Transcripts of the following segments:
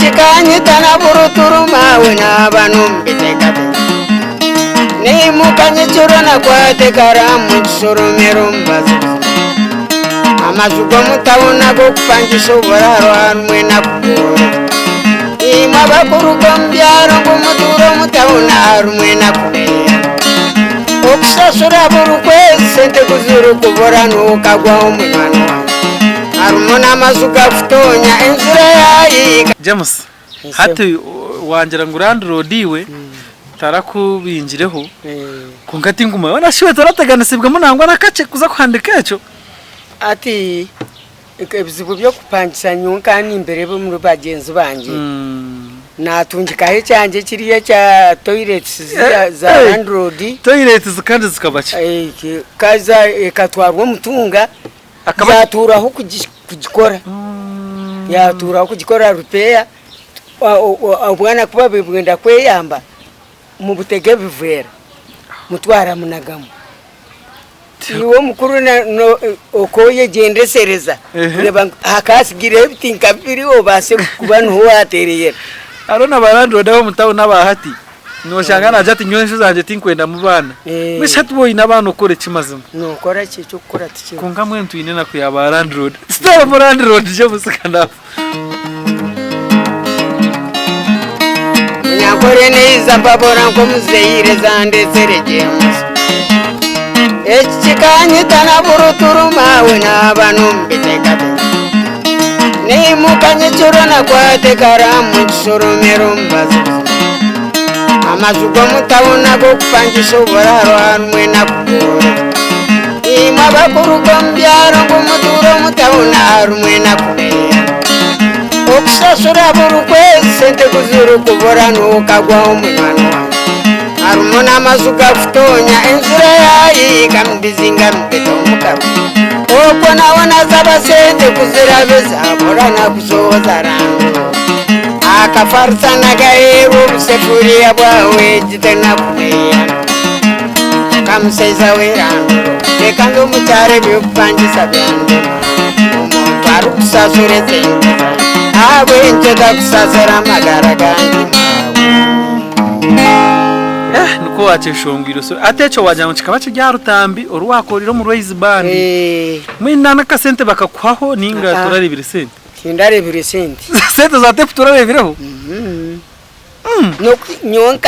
kikanyita na buruturu maawe naaba n'omubiteekateeko. Naimuka nyekiro nakwata ekaraamu nkishoromera omu bazigu. Amaju g'omu tawuni ag'okupangisa oburaaro harimu enaku bworo. Imwe abakuruga omu byaro ngu mutuure omu tawuni harimu enaku neeyana. Okushashura buri kwezi sente ku zirikubura nookagwaho munywani wangye. Harimu n'amaju gakutonya enjura yaahiika. James, Hati wangira ngu landlord iwe tarakubingireho kwonka tinkumanya hoona shi iwe torateganisibwemu nangwa nakakye kuza kuhandika ekyo? Hati ebizibu by'okupangisa nyowe nkaba nimbireeba omuri bagyenzi bangye. Naatungikaho ekyangye kiriya ekya toilets za landlord. Toilets kandi zikaba ki? Ekatwarwa omutunga. Yaatuuraho kugikora, yaatuuraho kugikora repair, obwana ku baabaire bwenda kweyamba mubutega ebiveera mutwara munagamu. Iwe omukuru okoyegyendesereza kureeba ngu hakaatsigireho ebiti nka bibiri obaase kuba niho waateereyera. Hariho na ba landlord ab'omu tawuni aba hati. Noshanga nagira ati nyowe enju zangye tinkwendamu baana. Mbwenu shi hati waaba oine abaana okore ki mazima? Nokora ki? Eky'okukora tikiriho. Kwonka mbwenu twine enaku ya ba landlord. Titarimu landlord James Kanafu. Munyankore neiza mbabora nk'omuzaire zandetsire James. Eki kikanyita na buruturu maawe naaba n'omubitekateko. Naimuka nyekiro nakwata ekaraamu nkishoromera omu bazigu. Amaju g'omu tawuni ag'okupangisa oburaaro harimu enaku bworo. Imwe abakuruga omu byaro ngu mutuure omu tawuni harimu enaku neeyana. Okushashura buri kwezi sente ku zirikubura nookagwaho munywani wangye. Harimu n'amaju gakutonya enjura yaahiika mubizinga mubita omu kanwa. Okwo naho nasaba sente ku ziraabe zaabura nakushohoza rando. Akafarisa nagaheerwa obusefuriya bwawe gitenakuneyana. Kamushaija we rando reka nze omu kyaro eby'okupangisa byandema. Omuntu arikusasura esente zangye ahabw'enki otakusasira amagara gangye maawe. Eh nikwo wakyeshongwire so hati ekyo wagira ngu kikaba kiri aha rutambi oru wakoreire omu Rweizi band. Mbwenu n'akasente bakakuhaho ninga torareebire sente? Tindareebire sente. Sente za tepu torareebireho? Nyowe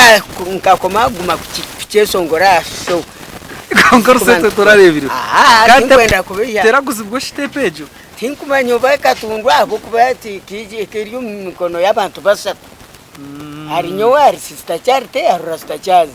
nkakoma kuguma kukyeshongora aha show. Kwonka orusente torareebireho? Kandi tinkwenda kubeiha. Teraguzibwa shi tepu egyo? Tinkumanya oba ekatundwa ahabw'okuba eri omu mikono y'abantu bashatu. Hari nyowe, hari Sisita Charity, hari Rasita Charles.